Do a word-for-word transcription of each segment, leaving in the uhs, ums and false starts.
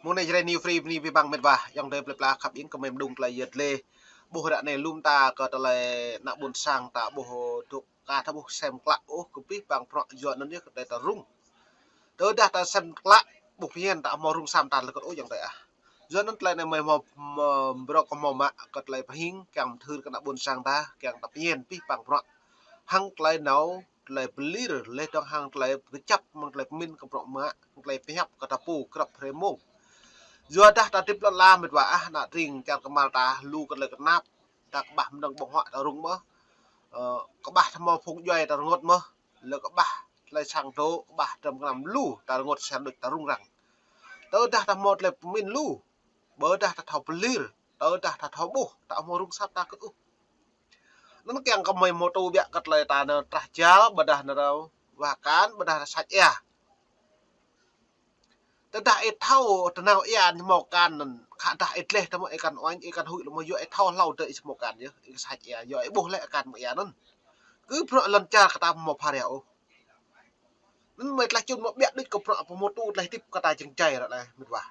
Mơ̆ng anai Jrai New Free bơni abih bang met wa, ayŏng adơi plơi pla khăp ing kơ mơi mơdung tơlơi yet lĕ. Ƀuh ră anai lŏm ta kơ tơlơi ană ƀôn sang ta ƀuh dŏ ka ta ƀuh sem klă ôh kơ abih bang bruă yua anŭn yơh kơ tơlơi ta rŭng. Tơdah ta sem klă ƀuh phiăn ta hmâo rŭng sam ta lơkơt ôh ayŏng adơi ah. Yua anŭn tơlơi anai mơi hmâo, hmâo brŏk kơ hmâo mă kơ tơlơi pơhing kiăng mơthưr kơ ană ƀôn sang ta kiăng ta phiăn abih bang bruă. Hăng tơlơi nao tơlơi pơlir, laih dơ̆ng hăng tơlơi pơkơjăp, mơ̆ng tơlơi pơmĭn kơ bruă mă, tơlơi pơhiăp kơ ta pô krăp hrơi mông. Yua dah ta hơdip lŏn ala met wa ah, ană tring čar kơmăl ta lu kơ tơlơi kơnap, ta kơƀah mơnơ̆ng ƀơ̆ng huă ta rŭng mơ̆, ơ, kơƀah ta hmâo phung djuai ta rơngot mơ̆, lĕ kơƀah tơlơi sang dŏ, kơƀah tơm kơnam lu ta rơngot sa đôč ta rŭng răng. Tơdah ta hmâo tơlơi pơmĭn lu, ƀôdah ta thâo pơlir, tơdah ta thâo ƀuh, ta hmâo rŭng sat ta kơt ôh. Anŭn kiăng kơ mơi hmâo tŭ biă kơ tơlơi ta nao trah jal, ƀôdah nao wah akan, ƀôdah nao sač ia. Tơdah ih thâo tơnao ia ñu hmâo akan anŭn, khă dah ih dleh tơmă ih akan oanh, ih akan huĭ lơmơ̆ yua ih thâo hlâo dơ̆ng ih hmâo akan yơh, ih sač ia, yua ih ƀuh lĕ akan mă ia anŭn. Kơ bruă lŏn čar kơ ta hmâo phara ôh. Anŭn mơi tlaih čun mă biă đôč kơ bruă pơhmutu tlaih hơdip kơ ta jing jai ră anai met wa.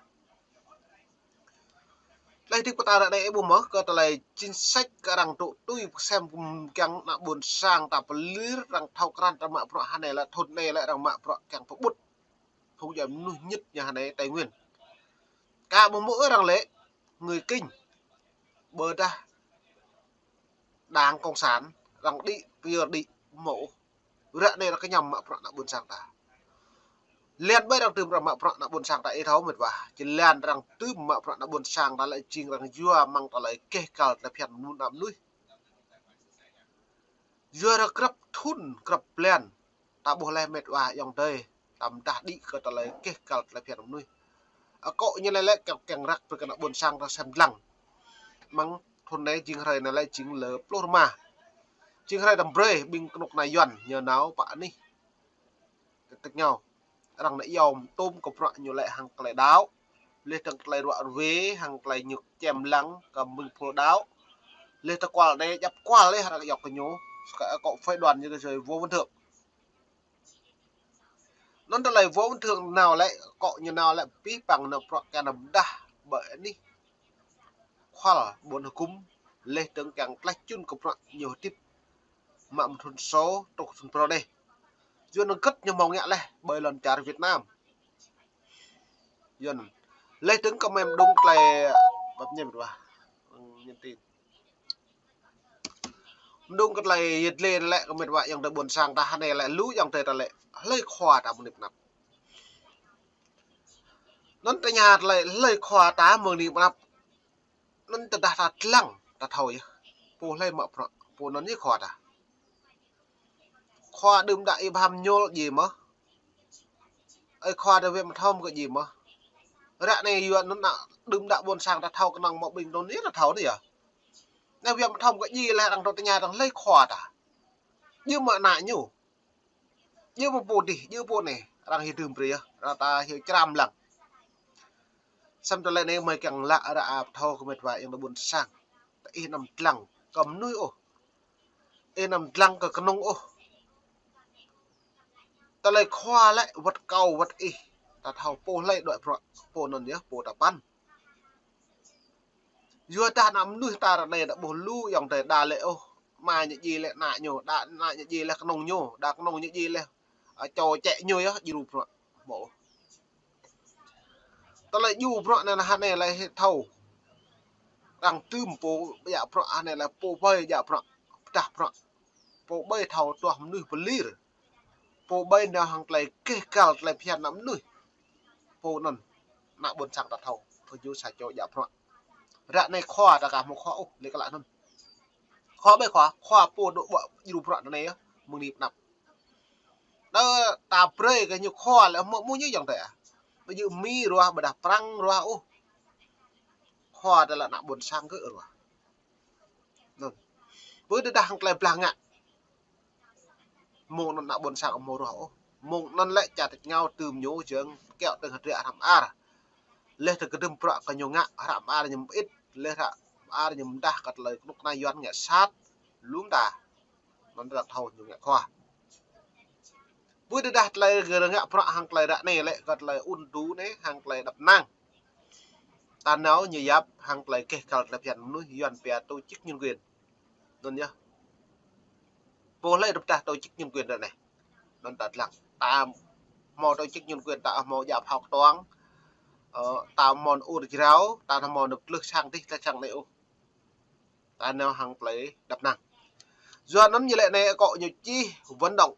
Tlaih hơdip kơ ta ră anai ih ƀuh mơ̆ kơ tơlơi chính sách kơ arăng dŏ tui pơsem kiăng ană ƀôn sang ta pơlir arăng thâo krăn ta mă bruă hơnai lĕ thŭn anai lĕ arăng mă bruă kiăng pơƀut. Phung djuai mơnuih ñit ñu hơnai Tây Nguyên. Ka ƀuh mơ̆ arăng lĕ người Kinh. Ƀôdah Đảng Cộng sản, arăng đĭ, pơyơr đĭ, hmâo ôh. Ră anai arăng kơñăm mă bruă ană ƀôn sang ta. Lan ƀai arăng tŭm arăng mă bruă ană ƀôn sang ta ih thâo met wa. Či lan arăng tŭm mă bruă ană ƀôn sang ta lĕ jing arăng yua mơ̆ng tơlơi keh kăl tơlơi phiăn mơnuih ană mơnuih. Yua arăng krăp thŭn, krăp blan. Ta ƀuh laih met wa ayŏng adơi. Ta mơdah đĭ kơ tơlơi keh kăl tơlơi phiăn mơnuih. Akŏ ñu lĕ lĕ kiăng, kiăng răk brơi kơ ană ƀôn sang ta sem dlăng. Mơ̆ng thŭn anai jing hrơi anai lĕ jing lơ pluh rơma. Jing hrơi tơm brơi ƀing kơnuk kơna Yuan ñu nao pơ anih. Tơtĕk ñu. Arăng nao iâu tŭm kơ bruă ñu lĕ hăng tơlơi đaŏ. Laih dơ̆ng tơlơi ruă rơwe, hăng tơlơi ñu čem lăng kơ ƀing pô đaŏ. Laih tơkual anai djăp kual laih arăng iâu kơ ñu. Kơ akŏ phái đoàn ñu kơ Võ Văn Thưởng. Anŭn tơlơi Võ Văn Thưởng nao lĕ, akŏ ñu nao lĕ, abih bang nao bruă kiăng nao mơdah ƀơi anih. Khual ƀôn hơgŭm, laih dơ̆ng kiăng tlaih čun kơ bruă ñu hơdip. Mă mơ̆ng thŭn sô, truh thŭn phrâo anai. Yua anŭn hơget ñu hmâo ngă laih ƀơi lŏn čar Việt Nam. Yua anŭn. Laih dơ̆ng kơ mơi mơdung tơlơi, bap ñem wa. Nhắn tin. Mơdung kơ tơlơi yet lĕ lĕ kơ met wa ayŏng adơi ƀôn sang ta hơnai lĕ lu ayŏng adơi ta lĕ. Hlơi khua ta mơ̆ng anai pơ anăp. Anŭn tơña tơlơi hlơi khua ta mơ̆ng anai pơ anăp. Anŭn tơdah ta dlăng, ta thâo yơh. Pô hlơi mă bruă, pô anŭn yơh khua ta. Khua đưm đă Abraham Nhol djai mơ̆. Ơi khua ta Việt Nam thom kơ djai mơ̆. Ră anai yua anŭn ană đưm đă ƀôn sang ta thâo kơnơ̆ng mơ̆ ƀing anŭn yơh ta thâo anai yơh. Anai Việt Nam thom kơ djai lĕ arăng dŏ tơña arăng hlơi khua ta. Djơ̆ mơ̆ ană ñu. Djơ̆ mơ̆ pô dih, djơ̆ pô anai, arăng hyu tơm brơi yơh, arăng ta hyu čram lăng. Samơ̆ tơlơi anai mơi kiăng lăi ră ăp thâo kơ met wa ayŏng adơi ƀôn sang. Ta ih anăm dlăng kơ mơnuih ôh. Ih anăm dlăng kơ kơnung ôh. Tơlơi khua lĕ wơ̆t kâo wơ̆t ih. Ta thâo pô hlơi đuaĭ bruă, pô anŭn yơh, pô ta păn. Yua dah ană mơnuih ta ră anai ta ƀuh lu ayŏng adơi đa lĕ ôh. Ama ñu djai lĕ ană ñu, đa ană ñu djai lĕ kơnung ñu, đa kơnung ñu djai lĕ, a, čô čĕ ñu yơh, djru bruă. Ƀu ôh. Tơlơi djru bruă anai hơnai lĕ hĭ thâo. Arăng tơm pô djă bruă hơnai lĕ pô ƀai djă bruă, pơdah bruă. Pô ƀai thâo tuah mơnuih pơlir. Pô ƀai nao hăng tơlơi keh kăl tơlơi phiăn ană mơnuih. Pô anŭn, ană ƀôn sang ta thâo, pơjô sa čô djă bruă. Ră anai khua ta ka hmâo khua ôh, lĕ kơ lăi anŭn. Khua ƀai khua, khua pô dŏ ƀuă djru bruă anai yơh, mơ̆ng anai pơ anăp. Đơ ta brơi kơ ñu khua lĕ mơ̆ mơ̆ ñu ayŏng adơi ah. Ƀu djơ̆ Mi ruah, ƀôdah Prăng ruah ôh. Khua ta lĕ ană ƀôn sang kơ ruah. Anŭn. Ƀu tơdah hăng tơlơi blah ngă. Mơ̆ng anŭn ană ƀôn sang ƀu hmâo ruah ôh. Mơ̆ng anŭn lĕ čar tač rơngiao tơm ñu jơ̆ng kiaŏ tơ̆ng hơdră hră mơar. Laih tơ̆ng kơdơ̆m bruă kơ ñu ngă hră mơar ñu mơit. Laih hră mơar ñu mơdah kơ tơlơi kơnuk kơna Yuan ngă sat. Lŏm ta. Anŭn ta thâo ñu ngă khua. Ƀu tơdah tơlơi gơ̆ ngă bruă hăng tơlơi ră anai lĕ kơ tơlơi ŭn tŭ anai hăng tơlơi đăp năng. ta nao ñu yap hăng tơlơi keh kăl tơlơi phiăn mơnuih Yuan pia tổ chức nhân quyền. Anŭn yơh. Pô hlơi rơp tah tổ chức nhân quyền ră anai. Anŭn ta lăng. Ta hmâo tổ chức nhân quyền, ta hmâo djă phao kơtuang, ơ, ta hmâo ur jrao, ta hmâo nơ̆p tlưh sang tih, ta sang anai ôh. Ta nao hăng tơlơi đăp năng. Yua anŭn ñu lĕ anai akŏ ñu čih vận động,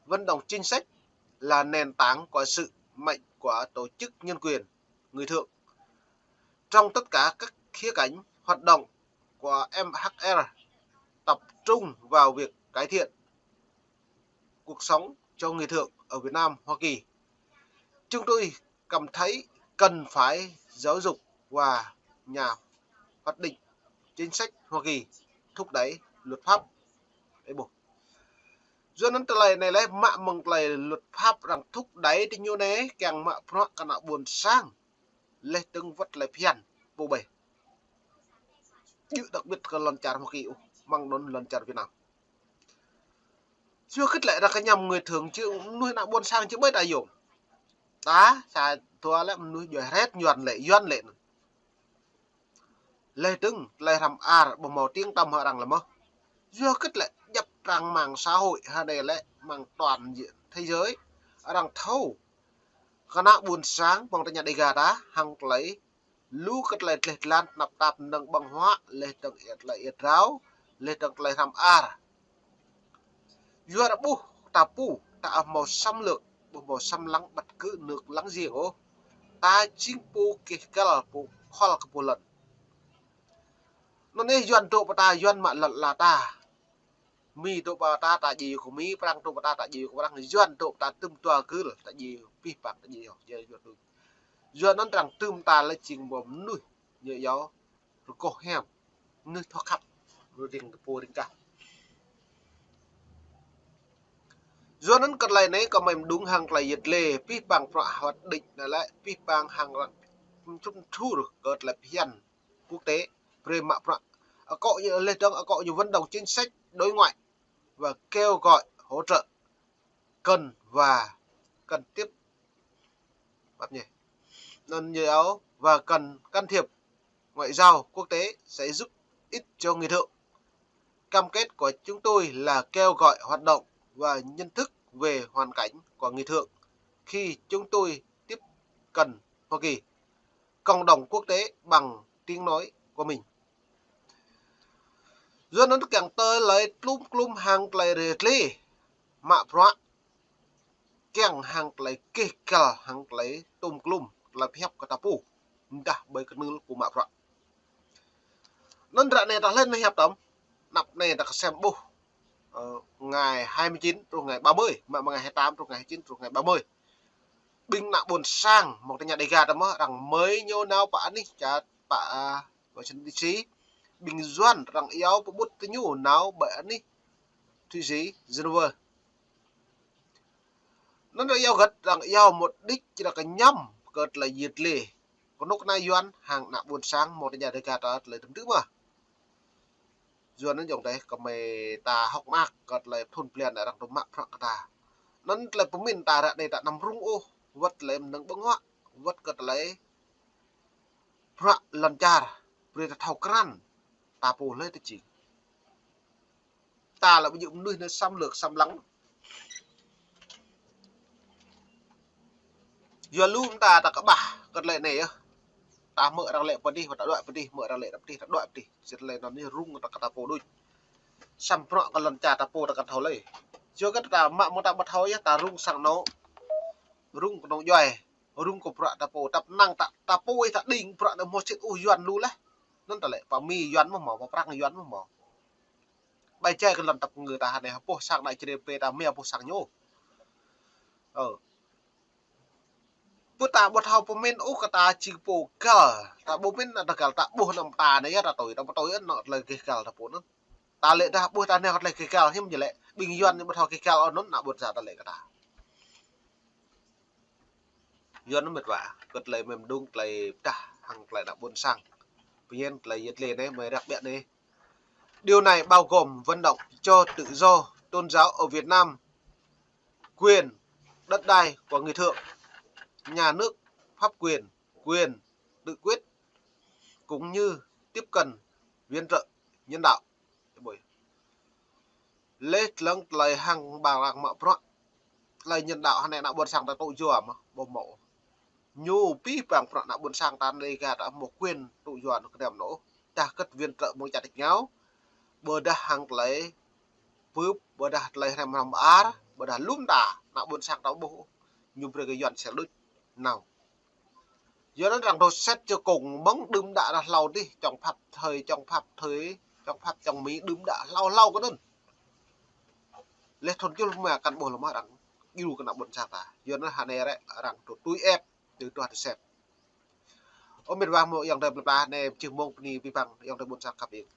vận động chính sách là nền tảng của sự mạnh của tổ chức nhân quyền người Thượng. Trong tất cả các khía cạnh, hoạt động của em hát rờ tập trung vào việc cải thiện cuộc sống cho người Thượng ở Việt Nam, Hoa Kỳ. Chúng tôi cảm thấy cần phải giáo dục và nhà hoạch định chính sách Hoa Kỳ thúc đẩy luật pháp. Ê bô. Yua anŭn tơlơi anai lĕ mă mơ̆ng tơlơi luật pháp arăng thúc đẩy tơ ñu anai kiăng mă bruă kơ ană ƀôn sang. Laih dơ̆ng wơ̆t tơlơi phiăn pô ƀai. Djơ̆ đặc biệt kơ lŏn čar Hoa Kỳ ôh, mơ̆ng anŭn lŏn čar Việt Nam. Yua kơ tơlơi arăng kơñăm người Thượng či mơnuih ană ƀôn sang či ƀai ta yôm. Ta sa thua lĕ mơnuih djuai hrĕt Yuan lĕ, Yuan lĕ. Laih dơ̆ng tơlơi hrăm ar ƀu hmâo tiếng tăm hăng arăng lĕ mơ̆. Yua kơ tơlơi djăp trang mạng xã hội hơnai lĕ mơ̆ng toàn diện thế giới. Arăng thâo kơ ană ƀôn sang pơ̆ng tơña Đêga ta hăng tơlơi lu kơ tơlơi tleh tlan tơnap tap nơ̆ng ƀơ̆ng huă, laih dơ̆ng ia tơlơi ia drao, laih dơ̆ng tơlơi hrăm ar. Yua ƀuh ta pô, ta hmâo xâm lược, ƀu hmâo xâm lăng bất cứ nước láng giềng ôh. Ta jing pô keh kăl, pô khŏl kơ pô lŏn. Anŭn yơh Yuan dŏ pơ ta, Yuan mă lŏn la ta. Mi dŏ pơ ta, ta djai kơ Mi, Prăng dŏ pơ ta, ta djai kơ Prăng, Yuan dŏ pơ ta tơm dua gơl, ta djai pih păng, ta djai yơh, djai Yuan dŏ. Yua anŭn arăng tơm ta lĕ jing ƀu mơnuih ñu yua rơgoh hiam, mơnuih thâo khăp, ring tơpô ring kah. Yua anŭn kơ tơlơi anai kơ mơi mơđung hăng tơlơi yet lê, pih păng bruă hoạch định anai lĕ, pih păng hăng arăng čŭn čur kơ tơlơi phiăn quốc tế, brơi mă bruă. Akŏ ñu laih dơ̆ng akŏ ñu vận động chính sách đối ngoại và kêu gọi hỗ trợ cần và cần tiếp, bập nhé. Anŭn ñu yua và cần can thiệp ngoại giao quốc tế sẽ giúp ích cho người Thượng. Cam kết của chúng tôi là kêu gọi hoạt động và nhận thức về hoàn cảnh của người Thượng khi chúng tôi tiếp cận Hoa Kỳ, cộng đồng quốc tế bằng tiếng nói của mình. Yua anŭn kiăng tơlơi tlum klum hăng tơlơi rơtlê mă bruă kiăng hăng tơlơi keh kăl hăng tơlơi tlum klum tơlơi pơhiăp kơ ta pô. Mơdah ƀơi kơnưl pô mă bruă. Anŭn ră anai ta hlơi nao hiăp tơm. Anăp anai ta kơsem ƀuh. Ơ, ngày hai mươi chín truh ngày ba mươi, mă mơ̆ng ngày hai mươi tám truh ngày hai mươi chín truh ngày ba mươi. Ƀing ană ƀôn sang, mơ̆ng tơña Đêga ta mơ̆, arăng mơi ñu nao pơ anih čar pơ, a, Washington D C. Ƀing Yuan arăng iâu pơƀut tơ ñu nao ƀơi anih Thụy Sĩ, Geneva. Anŭn arăng iâu hơget, arăng iâu mục đích či arăng kơñăm kơ tơlơi yet lê. Kơnuk kơna Yuan hăng ană ƀôn sang mơ̆ng tơña Đêga ta tơlơi tơm tư̆ mơ̆. Yua anŭn yơh dêh kơ mơi ta hơ̆k mơak kơ tơlơi thun plian arăng tŭ mă bruă kơ ta. Anŭn tơlơi pơmĭn ta ră anai ta anăm rŭng ôh, wơ̆t tơlơi mơnơ̆ng ƀơ̆ng huă, wơ̆t kơ tơlơi bruă lŏn čar, brơi ta thâo krăn, ta pô hlơi ta jing. Ta lĕ ƀu djơ̆ mơnuih nao xâm lược xâm lăng. Yua lu mơ̆ ta, ta kơƀah kơ tơlơi anai yơh. Ta hmư̆ arăng lĕ pơ dih, ta đuaĭ pơ dih, hmư̆ arăng lĕ pơ dih, ta đuaĭ pơ dih. Sĭt tơlơi anŭn yơh rŭng ta kơ ta pô đôč. Samơ̆ bruă kơ lŏn čar ta pô ta kăn thâo lơi. Yua kơ ta mă mơ̆ng ta ƀu thâo yơh, ta rŭng sang anŏ. Rŭng kơnơ̆ng djuai, rŭng kơ bruă ta pô, ta pơnăng ta, ta pô ih ta đing bruă anŭn hmâo sĭt ôh Yuan lu laih. Anŭn ta lĕ, pơ Mi Yuan mơ̆ hmâo, pơ Prăng Yuan mơ̆ hmâo. Ƀai jai kơ lŏn tơpă ngư ta hơnai, hơpuh sang anai čơrê pê ta mia hơpuh sang ñu. Ơ. Pơ ta ƀu thâo pơmĭn ôh kơ ta jing pô găl, ta ƀu pơmĭn ană găl ta ƀuh anăm ta anai yơh ta tui, ta ƀu tui anŭn tơlơi keh găl ta pô anŭn. Ta lĕ dah ƀuh ta anai kơ tơlơi keh găl hiư̆m jing lĕ, ƀing Yuan ñu ƀu thâo keh găl ôh anŭn ană ƀôn sang ta lĕ kơ ta. Yuan anŭn mĕt wa, kơ tơlơi mơi mơđung tơlơi pơdah hăng tơlơi ană ƀôn sang. Pơñen tơlơi yet lê anai mơi răk ƀiă anai. Điều này bao gồm vận động cho tự do tôn giáo ở Việt Nam, quyền đất đai của người Thượng, nhà nước pháp quyền, quyền tự quyết cũng như tiếp cận viện trợ nhân đạo. Lĕ tlăng tơlơi hăng ƀing arăng mă bruă tơlơi nhân đạo hơnai ană ƀôn sang ta tŭ yua mơ̆, ƀu hmâo. Ñu pĭ păng bruă ană ƀôn sang ta anai gah ta hmâo quyền tŭ yua anŭn kơđiăm anŭn. Dah kơ̆t viện trợ mơ̆ng čar tač rơngiao, ƀôdah hăng tơlơi bưp, ƀôdah tơlơi hrăm hrăm ar, ƀôdah lŏm ta, ană ƀôn sang ta ƀuh ñu brơi kơ Yuan sel đôč. Nao. Yuan anŭn arăng dŏ set čơ kông mơ̆ng đưm đă dah hlâo dih, chống Pháp thời, chống Pháp thời, chống Pháp chống Mỹ đưm đă hlâo hlâo kơ anŭn. Lĕ thun čul mă kăn ƀuh lơ̆m arăng djru kơ ană ƀôn sang ta. Yuan anŭn hơnai rĕ arăng dŏ tui ĕp, tui tuah tui set. Ơ mĕt wa hmâo ayŏng adơi plơi pla anai, čih mơ̆ng bơni pĭ păng ayŏng adơi ƀôn sang khăp ing.